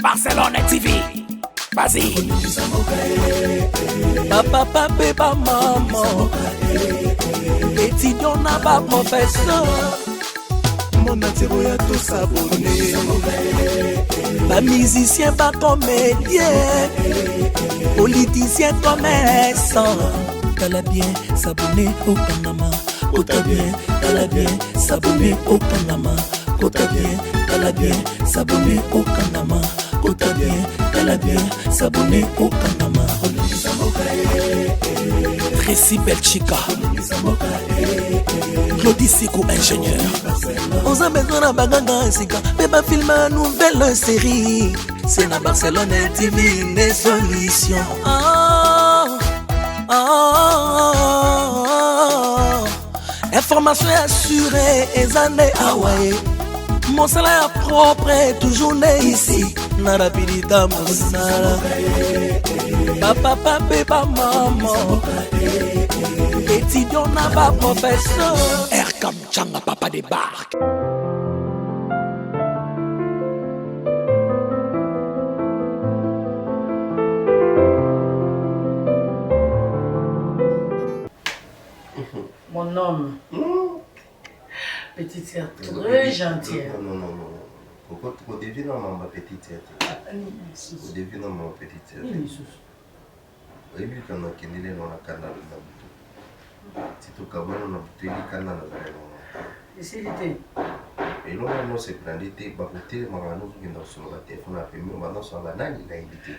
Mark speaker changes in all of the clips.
Speaker 1: Barcelone TV. Vas-y. Bapapa mpe bamama étudiant na baprofesseur monde entier boya tosabone bamusicien bacomédien politicien commerçant tala bien sabone okangama kota bien tala bien sabone okangama kota bien tala bien sabone okangama kota bien tala bien sabone okangama Tracy Belchika Claudie Siku ingénieur oza besoin na baganga ya sika mpe bafilme ya nouvelle série se na barcelone tv nde solution ah, ah, ah, information ya sure eza nde awa ye mosala ya propre toujours nde ici na rapidita mosala bapapa mpe bamama étudiant na baprofesseur rkam changa papa de bark
Speaker 2: Mon homme. Mmh. Petite sœur très gentille.
Speaker 3: Non, non, non, non. Kodevie na mama petite sœur te. Kodevie na mama petite sœur te. Oyebi likambo nakendeli yango na kanda na butu. Ti tokabwana na butu eli kanda nazali yango.
Speaker 2: Esili te.
Speaker 3: Eloko wana osepela nde te bakotelemaka banda ozokenda kosolola telefone na pembeni banda osolola banani nayebi te.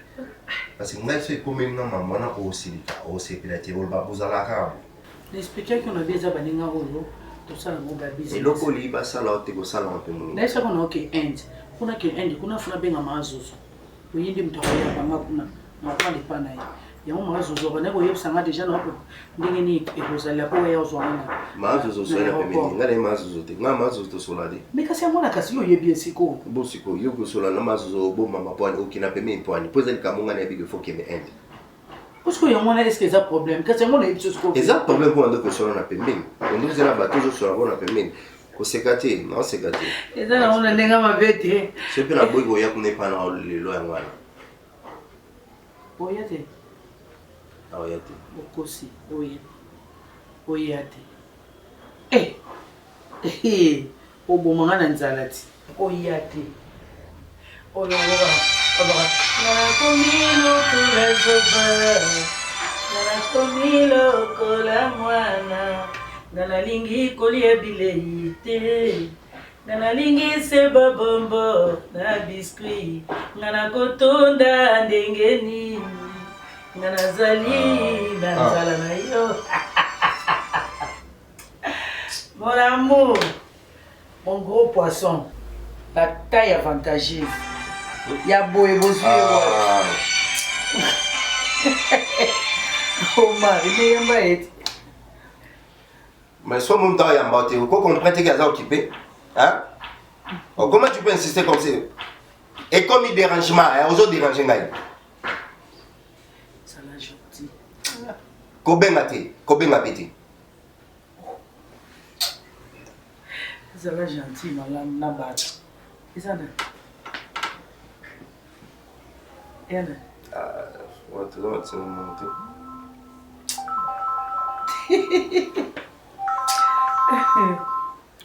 Speaker 3: Parce que ngai so ekomeli nga mama wana osilika osepela te oloba bozalaka kaka boye.
Speaker 2: Na expliquaki na eza baninga oyo tosala ngo ba business.
Speaker 3: Eloko olingi basala yo te kosala ngo mpe moninga.
Speaker 2: Nayebisaki na oke Inde kuna ke Inde kuna funa benga maa zozo oye nde moto akoyamba nga kuna nakofanda epa na ye yango maa zozo abandaki koyebisa nga deja na ndenge nini ekozalela mpo oya ozwa nga na
Speaker 3: maa zozo osola pembeni nga na ye maa zozo te nga maa zozo tosola te
Speaker 2: me kasi yango na kasi yo oyebi ye sikoyo
Speaker 3: bo sikoyo yo kosola na maa zozo obomama poani okenda pembeni poani mpo eza likambo nga nayebi ke fo kende Inde
Speaker 2: Sikoyo yango wana est-ce que eza problème? Kasi yango nayebi biso sikoyo.
Speaker 3: Eza problème mpo nde kosola na pembeni. Nde ozela bato ozosola mpo na pembeni. Koseka te, naoseka te.
Speaker 2: Eza nango na ndenge mabe te.
Speaker 3: Soki mpe naboyi koya kuna epai na lelo yango wana.
Speaker 2: Oya te.
Speaker 3: Oya te.
Speaker 2: Okosi, oya. Oya te. Eh! Eh! Oboma nga na nzala ti. Oya te. Oyo ngo ba nakomi lokola zoba nga nakomi lokola mwana nga nalingi kolia bilei te nga nalingi se babombo na biscuit nga nakotonda ndenge nini nga nazali na nzala na yo Mon amour, mon gros poisson, la taille avantageuse. Ya boye bozwi ye wapi?
Speaker 3: Ah.
Speaker 2: Omar, imeyamba ye te.
Speaker 3: Mais soit mon temps yamba te, ko comprendre te aza occupé. Hein? Oh, comment tu peux insister comme ça? Et comme il dérangement, hein, ozo déranger ngai.
Speaker 2: Zala gentil.
Speaker 3: Kobenga te, kobenga pe te.
Speaker 2: Zala gentil malamu na bato. Eza na. Yana.
Speaker 3: Ah, watu toza batisema moto te.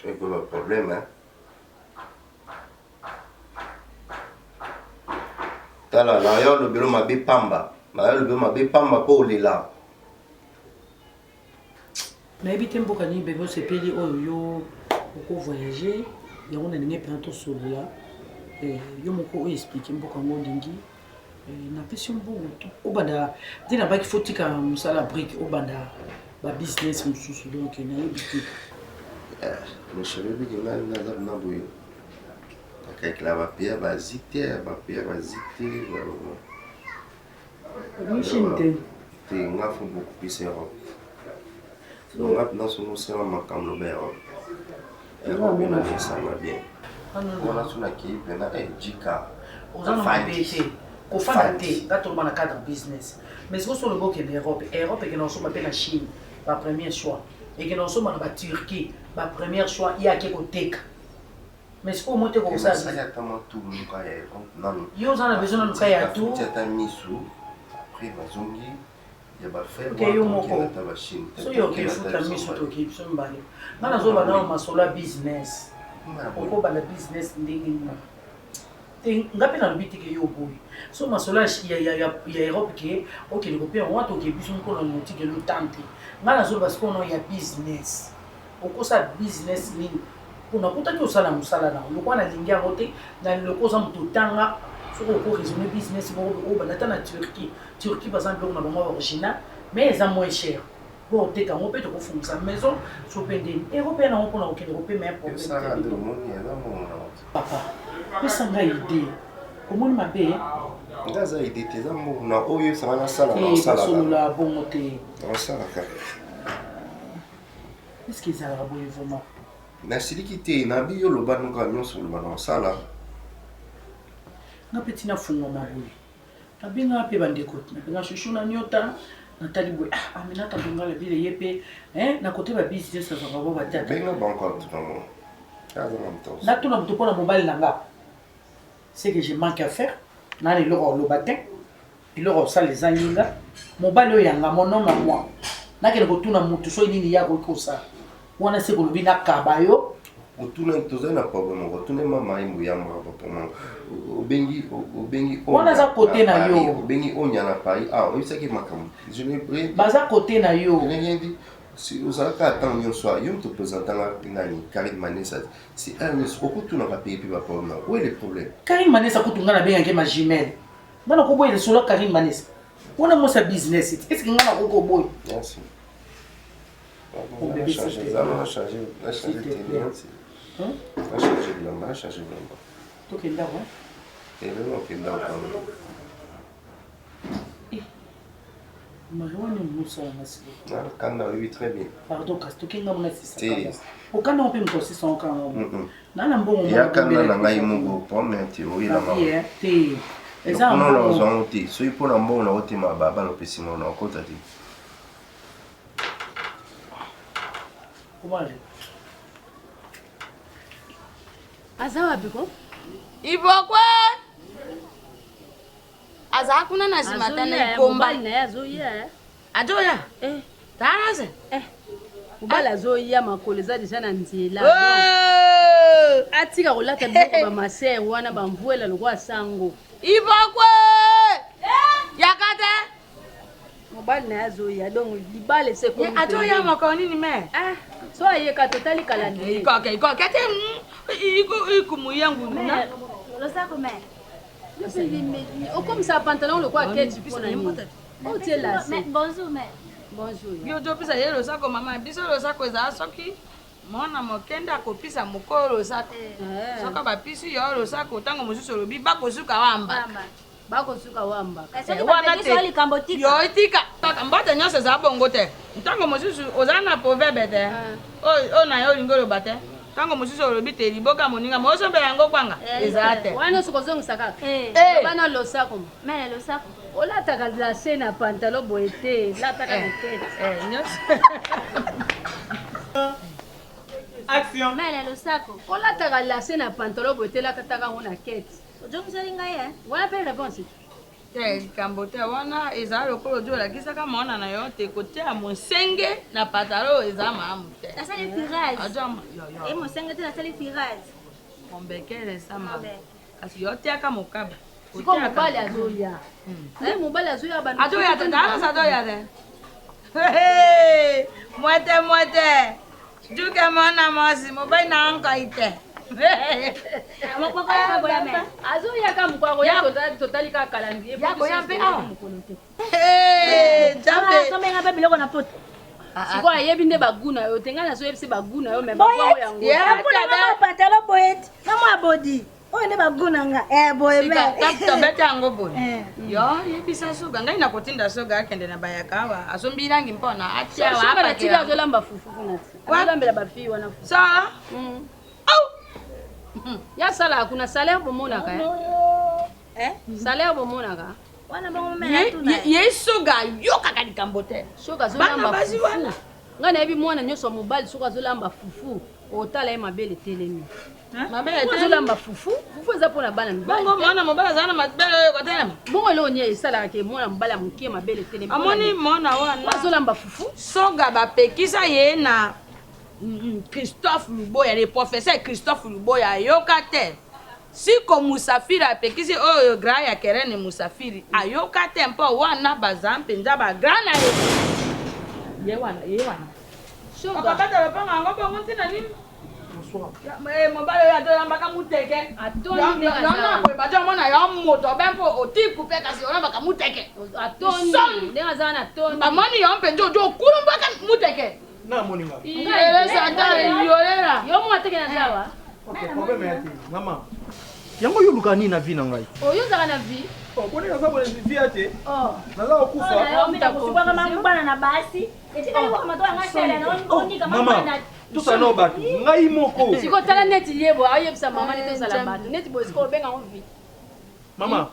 Speaker 3: Ekoba problème hein. Tala na yo lobelo mabe pamba. Na yo lobelo mabe pamba po olela.
Speaker 2: Nayebi te mboka nini bebe osepeli oyo yo oko voyager yango nalingi mpenza tosolola eh, yo moko oyo explike mboka yango olingi eh, napesi yo mbongo obanda nde nabaki fo tika mosala brike obanda babusiness mosusu donc nayebi te
Speaker 3: eh, monsieur bebiki ngai naza na boye nakakela bapeya bazi te bapeya bazi te
Speaker 2: Chine te.
Speaker 3: Te nga faut beaucoup plus Europe. Donc nga mpenza soki osala makambo loba Europe. Europe mpena esanga bien. Wana so nakei mpena eh, jika.
Speaker 2: Oza na mabe te. Kofanda te, nga toloba na cadre business. Mais sikoyo soki olobi okende Europe, Europe ekenda kosomba mpe na Chine, ba premier choix. Ekenda kosomba na ba Turquie, ba premier choix, ye ake koteka. Mais sikoyo moi te kokosala.
Speaker 3: Nasali ata mwa tour moko ya Europe nanu.
Speaker 2: Yo oza na besoin nanu ka ya tour.
Speaker 3: Nafuti ata misu après nazongi ya ba frères
Speaker 2: Ok yo moko.
Speaker 3: ata ba Chine.
Speaker 2: Soki oke futa misu toke biso mibale. Nga nazoba nao masolo ya business. Okobanda business ndenge nini? Te nga mpe nalobi te ke yo oboyi. So masolo ya ya ya ya Europe ke okende kopema wana toke biso moko na motikelo tante. Nga nazoloba sikoyo nao ya business. Okosala business nini? Po nakutaki osala musala na yo lokola nalingi yango te na lokola oza mutu otanga soki oko raisonner business moko boye obanda ata na Turquie. Turquie baza na biloko na bango ya original mais eza moins cher. Po oteka yango pe tokofungisa maison so pe ndeni. Europe ya nango pona kokende kopema ya problème
Speaker 3: Yosaka
Speaker 2: te
Speaker 3: nde
Speaker 2: bebe.
Speaker 3: omoni eza mbongo na yo te.
Speaker 2: Papa pesa nga idee omoni mabe?
Speaker 3: Nga aza idee te eza mbongo na oyo oyebisa nga nasala
Speaker 2: Te
Speaker 3: naosala kaka.
Speaker 2: basolola bongo te.
Speaker 3: Naosala kaka.
Speaker 2: Est ce que ezalaka boye vraiment?
Speaker 3: Nasiliki te nabi yo loba noka nionso oloba na osala.
Speaker 2: Nga pe ti nafungwama boye nabengaka pe ba ndeko nabenga chouchou na nyota natali boye ah Aminata Ndongala bile ye pe hein na kote ba business azwaka ba batata.
Speaker 3: Benga bango atuna ngo. Aza na moto.
Speaker 2: Natuna moto pona mobali na nga ce que je manque à faire na na eloko ya koloba te. Biloko ya kosala ezangi nga. Mobali oyo ya nga, mon homme à moi. Nakende kotuna mutu soki nini ye akoki kosala. Wana se kolobi nakaba yo.
Speaker 3: Otuna tozali na problème moko otuna mama ye mbuyamba papa mama obengi obengi
Speaker 2: wana aza kote na yo
Speaker 3: obengi onya na Paris ah oyebisaki makambo je n'ai rien dit
Speaker 2: baza kote na yo
Speaker 3: je n'ai rien dit si ozalaka ntango nyonso yo moto présentanga nani Karine Manesa si un nyonso okotunaka pe pe ba problème na où est le problème
Speaker 2: Karine Manesa kutu nga nabengaki ma jumelle Nga nako boya lisolo ya Carine Manesa. Wana mwasi ya business est ce que nga nakoki koboya?
Speaker 3: Merci.
Speaker 2: Mon bébé, s'il te plaît.
Speaker 3: Na changer, na changer tenue.
Speaker 2: Hein?
Speaker 3: Na changer bilamba, na changer bilamba.
Speaker 2: Tokenda ko?
Speaker 3: Eh, lelo okenda ko.
Speaker 2: Eh. Marie wana mosala na sikoyo.
Speaker 3: Na kanda oyebi très bien.
Speaker 2: Pardon kasi tokenga mona sisa.
Speaker 3: Te.
Speaker 2: Okanda mpe moto osisa okanga. Nana mbongo
Speaker 3: Ya kanda na ngai moko problème te oyelanga.
Speaker 2: Te. Eza
Speaker 3: kuna na ozwa yango te soki mpo na mbongo na otema babala opesi ngo na okota te.
Speaker 4: Aza wapi ko?
Speaker 5: Ibokwe! Aza kuna na nsima ta na ikomba.
Speaker 4: Mobali na ye azoya. Eh.
Speaker 5: Azoya?
Speaker 4: Eh.
Speaker 5: Tala
Speaker 4: Eh. Mobali azoya makolo eza deja na nzela.
Speaker 5: Oh!
Speaker 4: Atika kolata biloko ba maser wana ba mvuela lokola sango.
Speaker 5: Ibokwe! Yaka te.
Speaker 4: Mobali na ye azoya donc libala ese ekomi.
Speaker 5: Azoya mokolo nini me?
Speaker 4: Ah, so ayeka totali calendrier.
Speaker 5: Ikoke ikoke te ikumu yangu na.
Speaker 6: Losako me.
Speaker 4: Okomisa pantalon lokola ketch mpo na nini? Otie lase.
Speaker 6: Bonjour mère.
Speaker 4: Bonjour.
Speaker 5: Yo topesa ye losako mama biso losako ezala soki mwana moke nde akopisa mokolo losako
Speaker 4: eh.
Speaker 5: soki bapisi yo losako ntango mosusu olobi bakosuka wamba
Speaker 4: bakosuka wamba
Speaker 5: eh, wana te yo tika kaka mbote nyonso ezala bongo te ntango mosusu ozala na proverbe te ah. oyo na yo olingi oloba te ntango mosusu olobi te liboka moninga mosombela yango kwanga
Speaker 4: eh,
Speaker 5: eza te
Speaker 4: wana nyonso kozongisa kaka bana losako
Speaker 6: mele losako
Speaker 4: olataka lase na pantalon boye te lataka na tete
Speaker 5: nyonso
Speaker 7: Action.
Speaker 6: Mele losako.
Speaker 4: Olataka lase na pantalon boye te lataka yango na kete.
Speaker 6: Ozongiseli ngai eh?
Speaker 4: Wana pe réponse.
Speaker 5: Te likambo te wana ezala lokola ojo olakisaka mwana na yo te kotia mosenge na patalo eza malamu te.
Speaker 6: Nasali firage. E mosenge te nasali firage.
Speaker 5: Mombekele samba. Kasi yo tiaka mokaba.
Speaker 4: Sikoyo mobali azoya. Nde mobali azoya bando.
Speaker 5: Azoya te, tala azoya te. Mwete mwete. Juke mwana mwasi mobali na ngai te.
Speaker 4: Azoya ka mokolo akoya totali kaka calendrier.
Speaker 5: Ya koya mpe awa.
Speaker 6: Nzambe. Somenga mpe biloko na poto.
Speaker 4: Sikoyo ayebi nde bagu na yo te ngai nazoyebisa bagu na yo me bagu yango.
Speaker 6: Boye pantalon boye na mwa body. Oyo nde bagu na nga. Eh boye me.
Speaker 5: Tobete yango boye. Eh. Yo yebisa soga ngai nakotinda soga akende na bayaka awa asombi langi mpona atia awa
Speaker 4: apakela. Azolamba fufu kuna ti. Azolambela ba fille wana fufu.
Speaker 5: Sa?
Speaker 4: Mm.
Speaker 5: Au.
Speaker 4: Ya sala kuna salaire bomonaka eh.
Speaker 5: Eh?
Speaker 4: Salaire bomonaka.
Speaker 6: Wana bongo meme natuna.
Speaker 5: Ye soga yokaka likambo te.
Speaker 4: Soga azolamba fufu. Ngai nayebi mwana nyonso ya mobali soki azolamba fufu. Otala ye mabele etelemi. Ozolamba fufu, fufu eza mpona bana mibali.
Speaker 5: Bongo mwana mobali azala na mabele oyo kotelema.
Speaker 4: Bongo eloko nini esalaka ke mwana mobali ya moke mabele etelemi?
Speaker 5: Amoni mwana wana.
Speaker 4: Azolamba fufu.
Speaker 5: Soga bapekisa ye na Christophe Luboya, le professeur Christophe Luboya ayoka te. Siko Musafiri apekisi oyo grand ya Kerene Musafiri ayoka te mpo wana baza mpenza ba grand na ye. Ye wana, ye wana. Okobeta lopango yango bongo ntina nini? Eh, mobali oyo atoyambaka muteke boye bato omona yo moto be mpo otiku mpe kasi oyambaka muteke bamoni yo mpenza ojo okulumbaka muteke yolela
Speaker 4: yo mwa teke na zawa
Speaker 8: problème ya te mama yango yo oluka nini na vie na ngai
Speaker 4: oyo oh, ozalaka na vie
Speaker 8: oh, boni naza boye vie ya te oh. naza kokufa
Speaker 6: bana na basi
Speaker 8: mama tosala nao bato ngai moko
Speaker 4: sikoyo tala neti ye boye ayebisa mama neti ozala bato neti boye sikoyo obenga ngo vie
Speaker 8: mama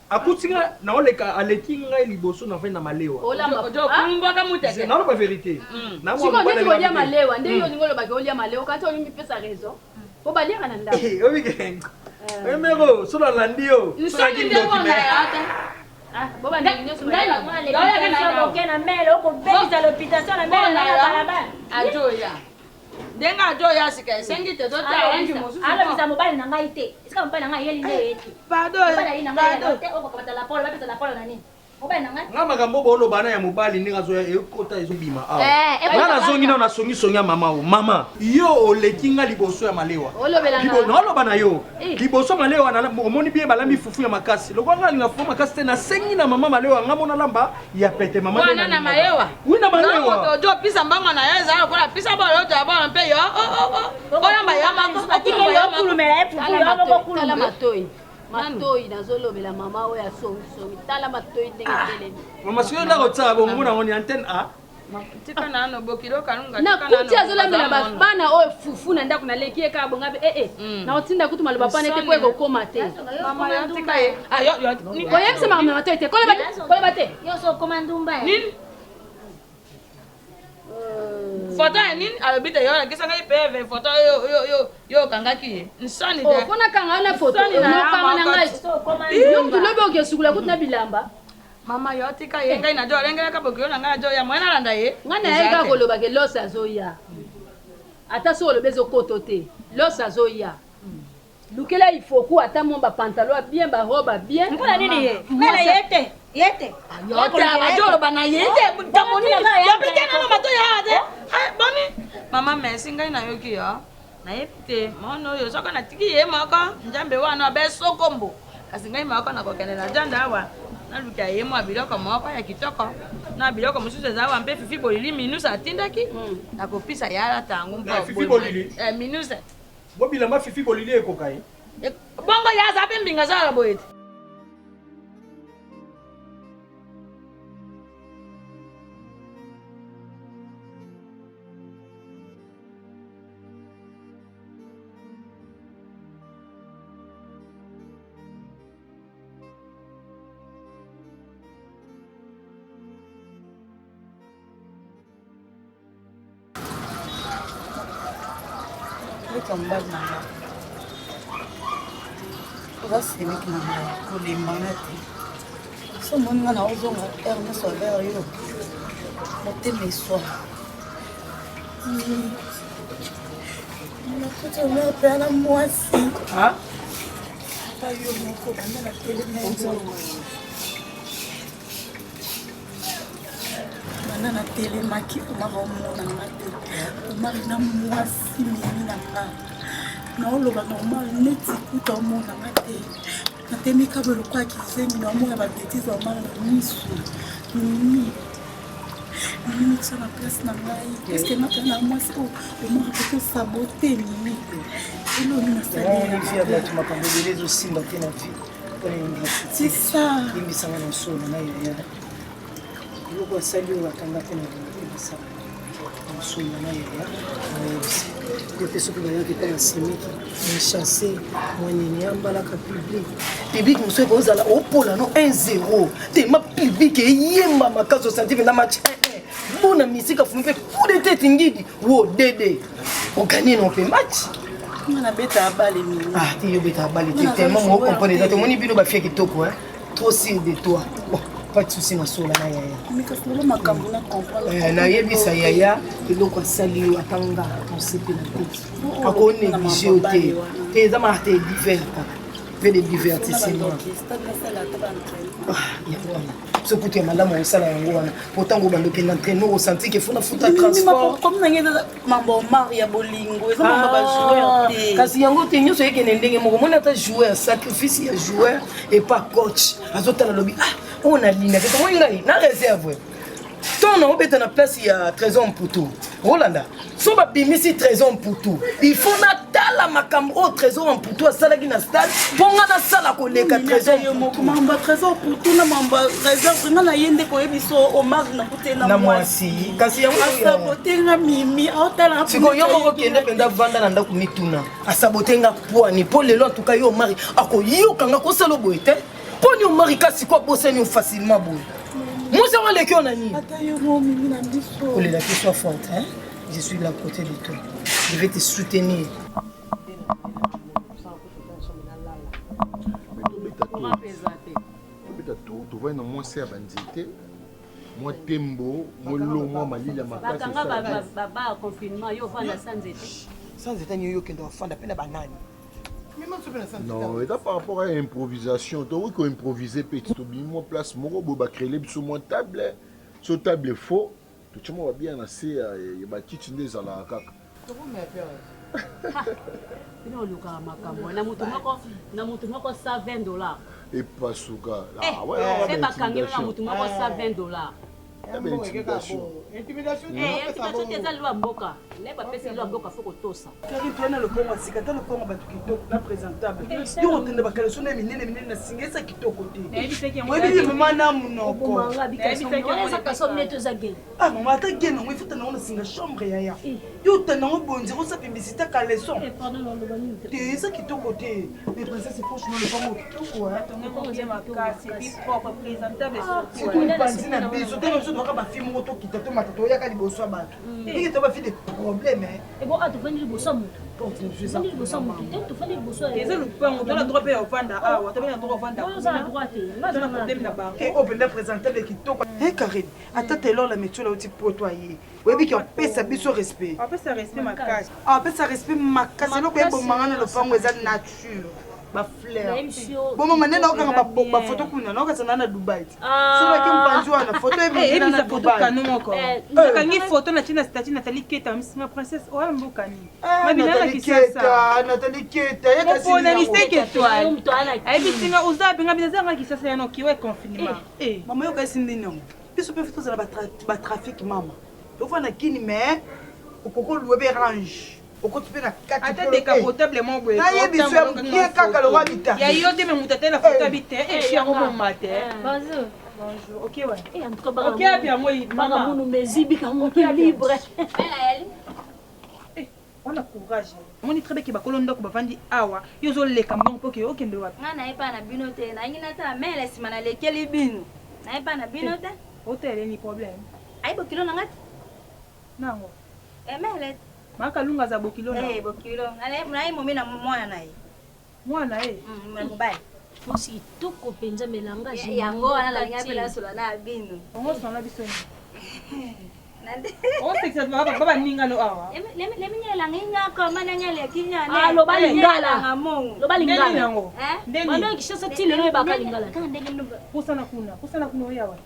Speaker 8: akuti nga naoleka aleki ngai liboso na na malewa naloba verité
Speaker 4: sikoyo neti kolia malewa nde yo olingi olobaki olia malewa kasi olingi mipesa raison po baliaka na ndako
Speaker 8: emero so nalandi yo
Speaker 5: nsoni nde wana ya te
Speaker 4: Ah, bo bandeko nyonso
Speaker 6: na mele okobebisa lopitation na mele na balabala
Speaker 5: ajoya ndenge ajoya sika esengi te totalangi mosusu
Speaker 6: alobisa mobali na ngai te esika mobali na ngai ayeli nde ye te mobali ayi na ngai te okokamata lapolo bapesa lapolo na nini
Speaker 8: nga makambo boloba na ya mobali ndenge azoya ekota ezobima awa eh, nga nazongi nao nasongisongi ya mama o mama yo oleki nga liboso ya malewa naoloba na yo eh. liboso malewa omoni bien balambi fufu ya makasi lokola nga alinga fufu makasi te nasengi na mama malewa nga mona lamba ya pete mama
Speaker 5: wana na malewa
Speaker 8: wi na malewa
Speaker 5: ojo opisa mbongo na yo ezala lokola pisa bolo to ya bolo mpe yo oh, oh, oh. olamba yo
Speaker 4: moko Matoyi nazolobela mama oyo asongisongi tala matoyi ndenge ah. etelemi.
Speaker 8: Mama soki oza kotia bongo mona ngoni antenne A.
Speaker 5: Tika nano bokilo kalunga
Speaker 4: na kuti azolambela bana oyo fufu na ndako naleki ye kaka bonga mpe ee eh, eh. Nakotinda kutu maloba pana ete mpo ekokoma te koyebisa makambo na matoi te koloba te
Speaker 5: Foto ya nini alobi te yo olakisa ngai peve foto yo yo okangaki ye nsoni te
Speaker 4: oh, mpo nakanga yo na foto okanga na ngai yo mutu lobi okesukula kutu na bilamba
Speaker 5: mama yo tika ye ngai najo alengelaka bokilo na ngai najo ya moye nalanda ye
Speaker 4: ngai nayebi kaka koloba ke los azoya ata soki olobi ezokoto te los azoya lukela ifoku ata mwa ba pantalon ya bien ba robe ya bien
Speaker 6: mpona nini ye nana ye te ye te
Speaker 5: yo te bazoloba na ye te ntango nini yo mpe te nano mato ya te ah, boni mama merci ngai nayoki yo nayebi te mwana oyo soki natiki ye moko nzambe wana abe sokombo kasi ngai moko nakokende na janda awa naluka ye mwa biloko moko ya kitoko na biloko mosusu eza awa mpe fifi bolili minus atindaki nakopisa ye alata yango mpo eh, minus
Speaker 8: Bo bilamba fifi bolili ekoka ye.
Speaker 5: Bongo ye aza pe mbinga aza boye te.
Speaker 2: Leki ya mobali na nga oza semeki na ngai kolemba nga te so omoni nga na ozonga heure nyonso vers yo motema eswa nakuti omar mpe ana mwasi ata yo moko banda na telema nzoto Banda natelemaki Omar omona nga te Omar na mwasi mimi na nga naoloba normal neti kuta omona nga te natemi kabo lokola kizengi naomona babetise ya Omar na misu mimi mimi tya na place na ngai eske nga mpe na mwasi oyo Omar akoki osabote mimi eloni nasali
Speaker 9: ya bato makambo ebele ezosimba te na vie mpona
Speaker 2: C'est ça.
Speaker 9: Limbisanga na solo na yaya. Eloko asali oyo akanga mpe na limbisa na solo na yaya. Nayebisa. Yo mpe soki bayaki mpe na semeki chasse mwanini ambalaka public public mosusu ekozala opola no 1 0 tema public eyemba makasi osanti mpenza match 1 1 bona misika fumi mpe coup de tete ngidi wo dede. Oganye no mpe match.
Speaker 10: Nga nabetaka bale mimi.
Speaker 9: Ah, te yo obetaka bale te. Tellement mo comprendre eza te. Omoni bino ba fille kitoko hein. Trop sûr de toi. Bon, pas de souci na sola na yaya.
Speaker 10: Mais kasi lelo makambo na comprendre.
Speaker 9: Eh, nayebisa yaya eloko asali yo ata nga osepela te. Ako négliger yo te. Te eza maka te divers kaka. Pe de divertissement. Ah, yango wana. Soki kutu ya malamu okosala yango wana. Po ntango obanda okende entraînement okosentir ke fona futa transport.
Speaker 10: Comme na ngai eza mambo Omar ya bolingo, eza mambo ba joueur te.
Speaker 9: Kasi yango te nyonso ekende ndenge moko. Moni ata joueur, sacrifice ya joueur et pas coach. Azotala lobi ah oyo nalingaki. Tomoni ngai na réserve. Ntango naobeta na place ya Trésor Mputu, Rolanda, so babimisi Trésor Mputu, il faut natala makambo oyo Trésor Mputu asalaki na stade mpo nga nasala koleka Trésor
Speaker 10: Mputu. Mambo ya Trésor Mputu na mambo ya réserve nga na ye nde koyebi so Omar nakute
Speaker 9: na mwasi kasi yango
Speaker 10: asabote nga mimi aotala
Speaker 9: sikoyo yo moko kende mpenza vanda na ndako mituna asabote nga pwani mpo lelo antuka yo Omar akoyoka nga kosala boye te mpo ni Omar kasi ko abosani yo facilement boye mwasi yango aleki yo na nini olela te sois forte hein? Je suis là à côté de toi, je vais te soutenir.
Speaker 11: Tobeta tour tovandi na mwa se ya banzete mwa tembo mwa lo mwa malili ya makasi
Speaker 4: bakanga baba confinement yo ovanda sa nzete
Speaker 9: sa nzete nini yo okende ofanda mpe na banani
Speaker 11: Non, eza par rapport à improvisation. Tokoki ko improviser pe tobimi mwa place moko boye ba créer biso mwa table. So table faux, totie mwa ba bière na se ya ba kiti nde ezalaka kaka.
Speaker 4: Bino olukaka makambo na moto moko na moto moko 120 dollars.
Speaker 11: Epasuka.
Speaker 4: Ah ouais, eh, bakangi na moto moko 120 dollars.
Speaker 11: Ebe intimidation.
Speaker 4: Intimidation eh, intimidation te eza loi mboka. Le bapesi loi mboka faut kotosa.
Speaker 10: Kari toi na lopango ya sika ta lopango bato kitoko na présentable. Yo okende bakaleso na minene minene na singa eza kitoko te. Oyebi mama na munoko. Ah mama ata gene yango ifuta nango na singa chambre yaya. Yo otanda yango bonzi osa publicité caleçon. Te eza kitoko te. Mais princesse franchement lopango kitoko hein. Surtout mipanzi na biso te biso toka ba fille moko tokita tomata toyaka liboso ya bato. Ndenge to ba fille de problème hein.
Speaker 6: Ebo a tofandi liboso ya moto. Tofandi liboso ya moto te tofandi liboso
Speaker 7: ya eza lupango tola droit mpe ya ovanda awa tobe na droit ovanda
Speaker 6: oyo oza na droit te.
Speaker 7: Nga na problème na bango.
Speaker 10: Eh oyo mpenza présentable kitoko. Eh Karine ata Taylor la metiola auti poto aye. Oyebi ke apesa biso respect.
Speaker 7: Apesa respect makasi.
Speaker 10: Apesa respect makasi eloko ebomanga na lopango eza nature. Ba fleur. Bon mama nde naokanga ba photo kuna naokasa na na Dubai. Soki ake mpanzi wana photo ebimi na
Speaker 7: Dubai. Kano moko. Nakangi photo na tina statut Nathalie Keta misinga princesse oya mboka nini.
Speaker 10: Nathalie Keta, Nathalie Keta ye kasi.
Speaker 7: Mopona ni 5 étoiles. Ayebisi nga oza benga bina zanga kisasa ya noki ouais confinement.
Speaker 10: Mama yoka esi nini yango. Biso pe tozala ba trafic mama. Tofanda kini mais okoki oluwe be range. Okoti pe na kati
Speaker 7: ata décapotable moko boye.
Speaker 10: Nayebi so ya mokie kaka lokwa bita.
Speaker 7: Ya yo te mais moto atali na photo abi te eh yango moma te.
Speaker 6: Bonjour.
Speaker 7: Bonjour. OK ouais. Eh en tout cas baka. OK api yango
Speaker 6: mama. Baka munu mezibi ka moto libre.
Speaker 7: Eh wana courage. Omoni très bien ke bakolo ndako bavandi awa yo ozoleka mbongo mpo ke okende wapi?
Speaker 6: Nga naye pa na bino te nalingi natala mele nsima nalekeli bino naye pa na bino te.
Speaker 7: Otele ni problème.
Speaker 6: Ayi bokilo na nga te.
Speaker 7: Nango.
Speaker 6: Eh mele.
Speaker 7: Ma Kalunga aza bokilo na.
Speaker 6: Eh bokilo. Naye momi na mwana na ye.
Speaker 7: Mwana ye?
Speaker 6: Mwana mobali.
Speaker 4: Mwasi kitoko mpenza mais langage.
Speaker 6: Yango wana nalingi mpe nasola na bino.
Speaker 7: Ongo sola biso nini? Osekisa ba baninga no awa.
Speaker 4: Ah, loba lingala. Loba lingala.
Speaker 7: Yango.
Speaker 4: Bando Kinshasa ti lelo oyebaka lingala.
Speaker 7: Pusana kuna, pusana kuna oya wapi?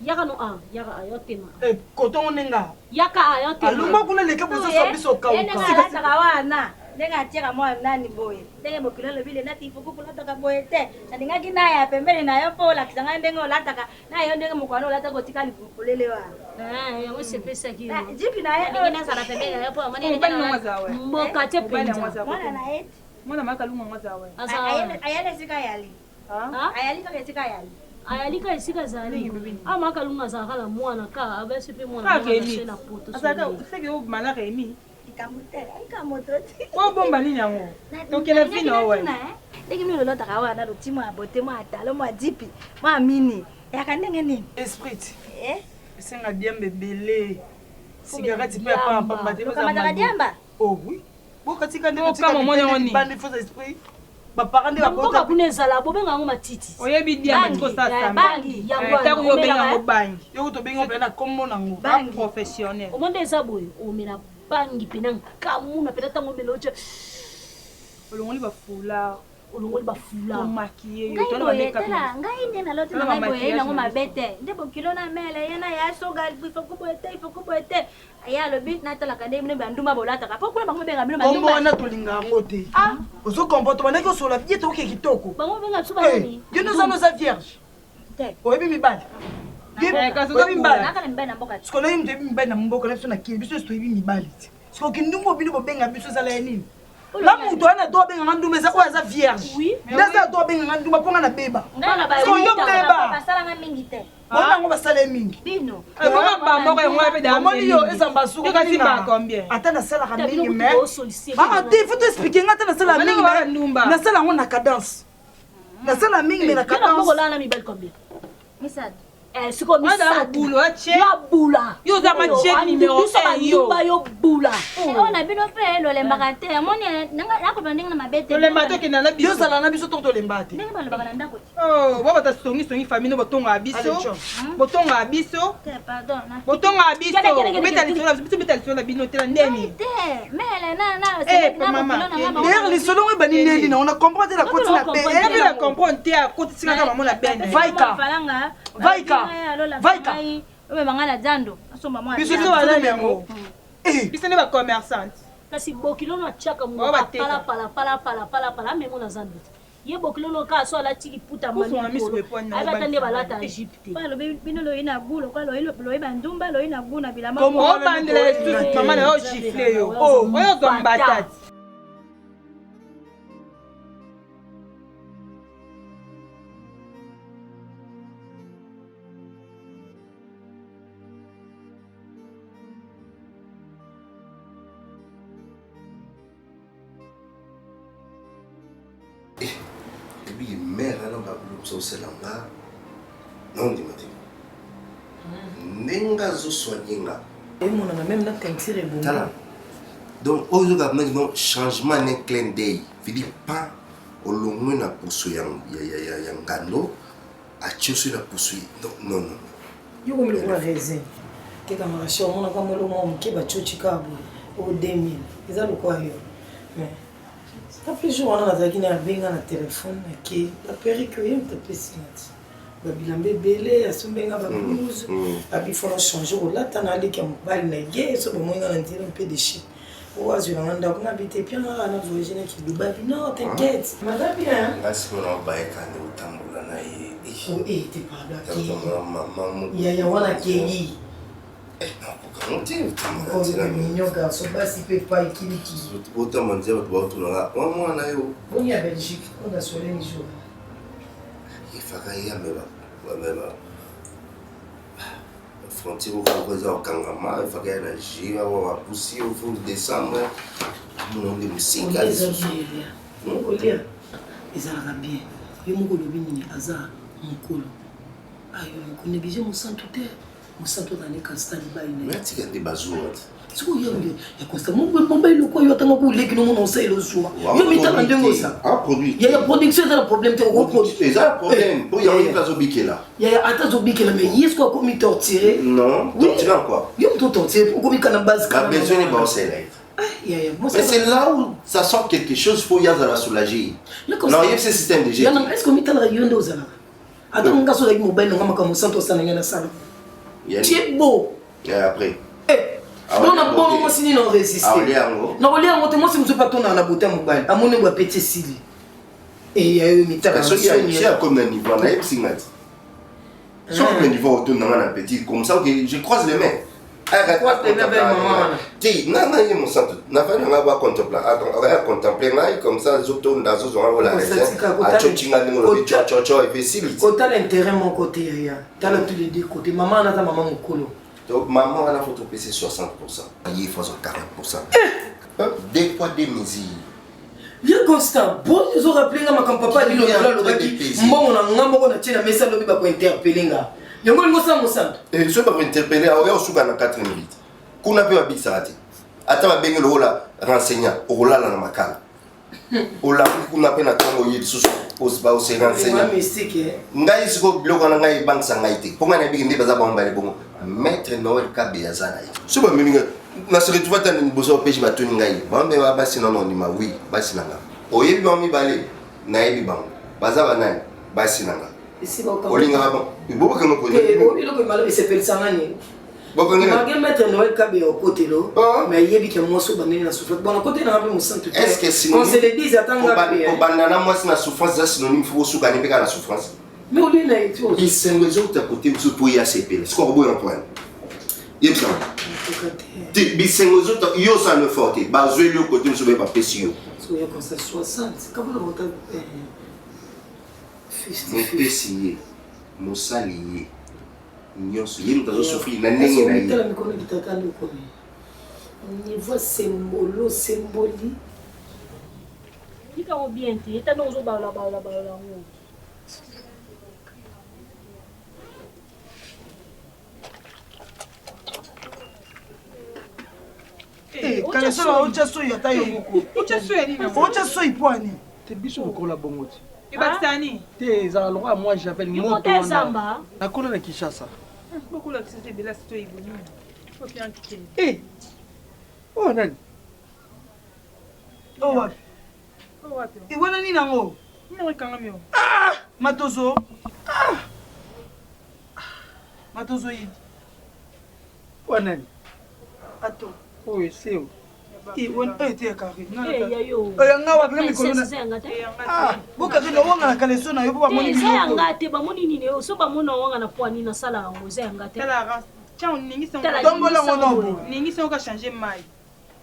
Speaker 4: Yaka no a, yaka a, yo tema.
Speaker 10: Eh, kotongo nenga.
Speaker 4: Yaka a, yo tema.
Speaker 10: Alongwa kuna leka bozo swa biso kauka.
Speaker 6: Alataka wana ndenge atiaka mwana nani boye ndenge mokili olobi le nati ifuku kolataka boye te nalingaki naya pembeni na yo mpo olakisa ngai ndenge olataka na yo ndenge mokwana olataka otika libumu polele wana
Speaker 4: eh, yango esepesaki
Speaker 6: eh, jipi na ye
Speaker 4: alingi nazala pembeni na yo mpo amoni mboka te mpenza
Speaker 6: mwana na ye te
Speaker 7: mwana makalunga ngo aza we
Speaker 6: ayali esika yali Ayali kaka esika ayali.
Speaker 4: Ayali kaka esika azali. Ah ma kalunga azalaka na mwana ka abasi pe mwana mwana na poto.
Speaker 7: Azalaka seke o mala Remy.
Speaker 6: Likambo te, ayika moto te.
Speaker 7: O bomba nini yango? Tokela vino wa.
Speaker 6: Ndenge nini olotaka wana loti mwa bote mwa talo mwa jipi mwa mini eyaka ndenge nini?
Speaker 10: Esprit.
Speaker 6: Eh?
Speaker 10: Esenga diamba ebele. Cigarette pe ya pamba pamba te.
Speaker 6: Okamataka diamba?
Speaker 10: Oh oui. Bokatika nde
Speaker 7: Oh, kama mwana
Speaker 10: totika
Speaker 7: wani.
Speaker 10: libanda faux esprit. Baparent nde
Speaker 9: Na mboka
Speaker 10: bakota.
Speaker 9: kuna ezala bobenga yango matiti.
Speaker 7: Oyebi dia
Speaker 6: Bangi,
Speaker 7: matiko
Speaker 6: eh,
Speaker 7: sasa.
Speaker 6: bangi,
Speaker 9: yango
Speaker 7: Eh,
Speaker 9: wana,
Speaker 7: Ntango yo obenga
Speaker 9: omelaka,
Speaker 7: yango
Speaker 9: eh?
Speaker 7: bangi.
Speaker 10: Yo kutu obenga mpe na kombo nango.
Speaker 7: Ba professionnel.
Speaker 9: Omonde eza boye omela bangi mpena nkamuna mpena ntango omela otya
Speaker 7: Olongoli ba foulard,
Speaker 9: olongoli bafula
Speaker 7: omaquille yo,
Speaker 6: Ngai
Speaker 7: tala ba
Speaker 6: boye
Speaker 7: make-up.
Speaker 6: tala ngai nde naloti na
Speaker 7: Tala
Speaker 6: ngai
Speaker 7: ba
Speaker 6: boye nango
Speaker 7: maquillage
Speaker 6: mabe te nde bokilo na mele ye na ya soga ifoku boye te ifoku boye te ye alobi natalaka nde bino bandumba bolataka mpo kuna bango benga bino
Speaker 10: Kombo
Speaker 6: bandumba
Speaker 10: wana tolinga yango te. Ozo comprendre tobandaki osola bien tokoke kitoko.
Speaker 9: bango benga biso
Speaker 10: Eh,
Speaker 9: banani
Speaker 10: Yo nde oza noza vierge.
Speaker 6: te
Speaker 10: Oyebi mibali.
Speaker 7: Eh, kasi oza
Speaker 10: Oyebi mibali.
Speaker 6: naka na mibali na mboka te
Speaker 10: Sikoyo nayebi moto oyebi mibali na mboka na biso na kili biso nyonso toyebi mibali te. Sikoyo kindumba bino bobenga biso ezala ya nini? Na moto wana to abenganga ndumba eza oyo aza vierge.
Speaker 9: Oui.
Speaker 10: Nde aza to abenganga ndumba mpo nga na beba.
Speaker 9: Bana ba
Speaker 10: Sikoyo yo beba.
Speaker 6: basalanga mingi te
Speaker 10: Bona yango basala ye mingi.
Speaker 6: bino
Speaker 7: Eh, koma ba moko yango wana mpe da
Speaker 10: Omoni yo eza mbasuku.
Speaker 7: Yo kasi ba combien?
Speaker 10: Ata nasalaka
Speaker 9: Ta bino
Speaker 10: mingi
Speaker 9: kutu
Speaker 10: mais.
Speaker 9: bosolise
Speaker 10: Ah te, faut t'expliquer nga ata nasala
Speaker 7: Wana
Speaker 10: mingi
Speaker 7: wana
Speaker 10: mais
Speaker 7: ndumba.
Speaker 10: nasala yango na cadence. Nasala mingi mais na
Speaker 9: yo na mboka
Speaker 10: cadence.
Speaker 9: olala na mibali combien
Speaker 6: misato
Speaker 9: Eh, sikoyo
Speaker 7: Wana
Speaker 9: misato
Speaker 7: bula, atie.
Speaker 9: yo abula
Speaker 7: Yo oza matie numéro
Speaker 9: biso
Speaker 7: un, yo.
Speaker 9: bandumba yo bula
Speaker 6: oyo na bino mpe lolembaka te amoni nakoba ndenge na mabe te
Speaker 7: Tolemba tokenda na
Speaker 10: Yo
Speaker 7: biso.
Speaker 10: ozala na biso to tolemba te.
Speaker 6: ndenge balobaka na ndako te
Speaker 7: Oh, bo bata songi songi famille no botongaka biso.
Speaker 10: Allez, ciao.
Speaker 7: Botongaka biso.
Speaker 6: te pardon na
Speaker 7: Botongaka biso.
Speaker 9: Kende, kende, kende,
Speaker 7: Beta
Speaker 9: kende.
Speaker 7: lisolo na biso, beta lisolo na bino te na ndeni.
Speaker 6: te mele na na
Speaker 7: Eh,
Speaker 6: na
Speaker 7: mama,
Speaker 6: bokilo na nga bango
Speaker 10: D'ailleurs lisolo ngo ebandi ndeni na on a comprendre te la koti na
Speaker 9: comprendre
Speaker 10: pe.
Speaker 9: te.
Speaker 7: Ebi na comprendre te akotisika kaka mama na bene.
Speaker 10: Vaika. Vaika. Vaika.
Speaker 6: omemanga na zando asomba mwa
Speaker 10: Biso
Speaker 7: Biso
Speaker 10: biso
Speaker 7: bazali
Speaker 10: yango. Eh,
Speaker 7: Biso nde ba commerçante.
Speaker 9: kasi bokilo no atiaka
Speaker 7: Bango bateka.
Speaker 9: palapalapalapalapala amemo na zando te ye bokilo no kaka so alati liputa
Speaker 7: Kufunga miso epwani na
Speaker 9: ayebata nde
Speaker 7: obangisa
Speaker 9: balata
Speaker 7: ngai.
Speaker 9: egypte
Speaker 6: alobi bino loyi na gu lokola loyi bandumba loyi na gu na bilamba
Speaker 10: Kombo wana
Speaker 7: Obandela lisusu mama na yo gifle yo. Oh, oyo ozwa mbatati.
Speaker 3: Ebi mare wana babiloko osala nga naondima te ndenge azosoigne nga.
Speaker 9: Emonana meme na teinture ebongi.
Speaker 3: Tala, donc oyo ezokaka mnaki no changement ne clin d'œil philippe pan olongwe na poso ya, ya, ya, ya, ya ngando atie oso na poso non non non.
Speaker 9: Yo komi lokola raisin tekamaka cher, omonaka mwa eloko moko moke batioci kaka boye o 2000 eza lokola yo. Mais après jour wana nazalaki na abenga na telefone nake baperike oye moto apesi nga ti babilamba ebele asombi nga bablouse abi fona change kolata na aleki ya mobali na ye so bomoi nga na nzela mpe deshi oyo azwela nga ndako nga bite pia nga na voyage na ki Dubai bi non t'inquiète maza bien.
Speaker 3: Nga sikoyo na obayeka nde otambola na ye.
Speaker 9: Oh, eh, te pardon akei
Speaker 3: mama moko
Speaker 9: yaya wana akei
Speaker 3: nakokango te otambola
Speaker 9: oyo
Speaker 3: nzela
Speaker 9: mignon garçon basi mpe epai kilikili
Speaker 3: otamba nzela bato baotunanga wa mwana yo
Speaker 9: boni ya Belgique oyo nasoleni jour
Speaker 3: efaka ye amema amema frontière okoko eza kokangama efaka ye na juillet awa bapusi yo fo décembre amona nde mosika
Speaker 9: eza
Speaker 3: lisusu
Speaker 9: bien olia ezalaka bien. Yo moko olobi nini aza mokolo ayo konéglige mosantu te, mosantu azala ne constant libai na ye.
Speaker 3: Mais atika nde bazuwa te.
Speaker 9: Sikoyo yo nde ya constant mobali lokola yo atanga koleki nomona osalela ozwa yo mitala ndenge oza
Speaker 3: produit
Speaker 9: yaya production eza na problème te okoproduire
Speaker 3: eza na problème mpo yango ye mpe azobikela.
Speaker 9: Yaya ata azobikela mais ye soki akomi torturé.
Speaker 3: Non, torturé en quoi?
Speaker 9: Yo moto torturé okomi kana base.
Speaker 3: Babesoin ne baosela ye.
Speaker 9: Yaya.
Speaker 3: Mais c'est là où ça sort quelque chose, faut yazala soulager. Non, il y a ce système de jeu.
Speaker 9: Yana est ce que omitalaka yo nde ozalaka ata nga so ozalaki mobali nanga makambo mosantu osala ngai nasala
Speaker 3: Yani-
Speaker 9: tu es beau.
Speaker 3: Et après. Ah,
Speaker 9: bona
Speaker 3: ouais,
Speaker 9: bongo
Speaker 3: ok.
Speaker 9: mwasi nini oresiste?
Speaker 3: Ah, olia yango.
Speaker 9: Nakolia yango te mwasi mosusu mpe atondaka na bote ya mobali amoni bo apeti esili eya yo mitaka.
Speaker 3: Soki si akomi na niveau nayebisi nga ti soki na niveau otondanga na petit comme ça, ok, je croise les mains.
Speaker 7: Croise les mains avec maman wana.
Speaker 3: Te nga na ye mosantu nafandi nanga aya contemple ngai comme ça azotonda azozwanga lokola raisin acoci nga ndenge olobi cococo epe esili.
Speaker 9: Kotala intérêt moko te yaya, tala tous les deux côtés. Mama wana aza mama mokolo.
Speaker 3: Donc maman wana faut topesa 60, ye faut azwa 40, deux poids deux mesures.
Speaker 9: Ye constant boni ozorappeler nga makambo papa alilo alobaki mbongo na nga moko na tie na mesa alobi bakointerpeller nga yango olingi osala mosantu.
Speaker 3: Soki bakointerpeller oya osuka na 4 minutes kuna mpe babikisaka te. Ata babenge lokola renseignant, okolala na makala. Olamuki kuna mpe na ntongo oye lisusu ose renseignant. Ngai sikoyo biloko wana ngai ebangisa ngai te. Mpo ngai nayebiki nde baza bango mibale bongo. Maître Noël Kabeya aza na ye. Soki bamemi ngai na se retrouve ata liboso ya peji batuni ngai bango mpe basi nano ondima oui basi na ngai. Oyebi bango mibale? Nayebi bango. Baza banani? Basi na ngai. Olingaka bango? Bobokanga
Speaker 9: poni. Eloko malo esepelisa ngai nini? Malgré maître Noël Kabeya okotelo, ah. mais ayebi ke mwasi obandeli na souffrance. Bon, nakoteli nanga mpe mosantu te.
Speaker 3: Est-ce que synonyme
Speaker 9: On se le dise ata nga mpe.
Speaker 3: Kobanda na mwasi na souffrance eza synonyme faut bosuka ne mpe kaka na souffrance.
Speaker 9: Mais olie na ye ti.
Speaker 3: Bisengo ezouta kote mosusu mpo ye asepela. Sikoyo akoboya mpo wana. Yebisa te bisengo ezouta yo osala no effort te bazweli yo kote mosusu baye bapesi yo.
Speaker 9: Soki okosa 60 kabona bota
Speaker 3: 50. Mopesi ye mosali ye. nyonso ye moto azo souffrir na ndenge na ye
Speaker 9: tala mikolo kitaka nde okomi niveau sembolo semboli
Speaker 6: tika ngo bien te eta ndongo ozobalola balola balola yango
Speaker 10: Eh, kalesola otya soyi ata yo moko otya soyi mpo ani
Speaker 8: te biso lokola bongo te
Speaker 7: ebakisa nini
Speaker 8: te ezala lokola mwa javel moto wana nakola na kinshasa eh, oyo nani
Speaker 10: oyo wapi wana nini yango ah! matozo ah! matozo yini
Speaker 8: Oyo nani?
Speaker 10: Ato.
Speaker 8: Oyo eseo.
Speaker 10: Oyo te ya Karine. Oyo nga wapi na mikolo na. Ah, bo Karine owanga na kaleso na yo po bamoni
Speaker 6: biloko. Eza ya nga te, bamoni nini yo so bamona owanga na poani na sala yango eza ya nga te.
Speaker 7: Tala
Speaker 10: tala Tombola ngo na bo.
Speaker 7: Ningisa oka changer mai.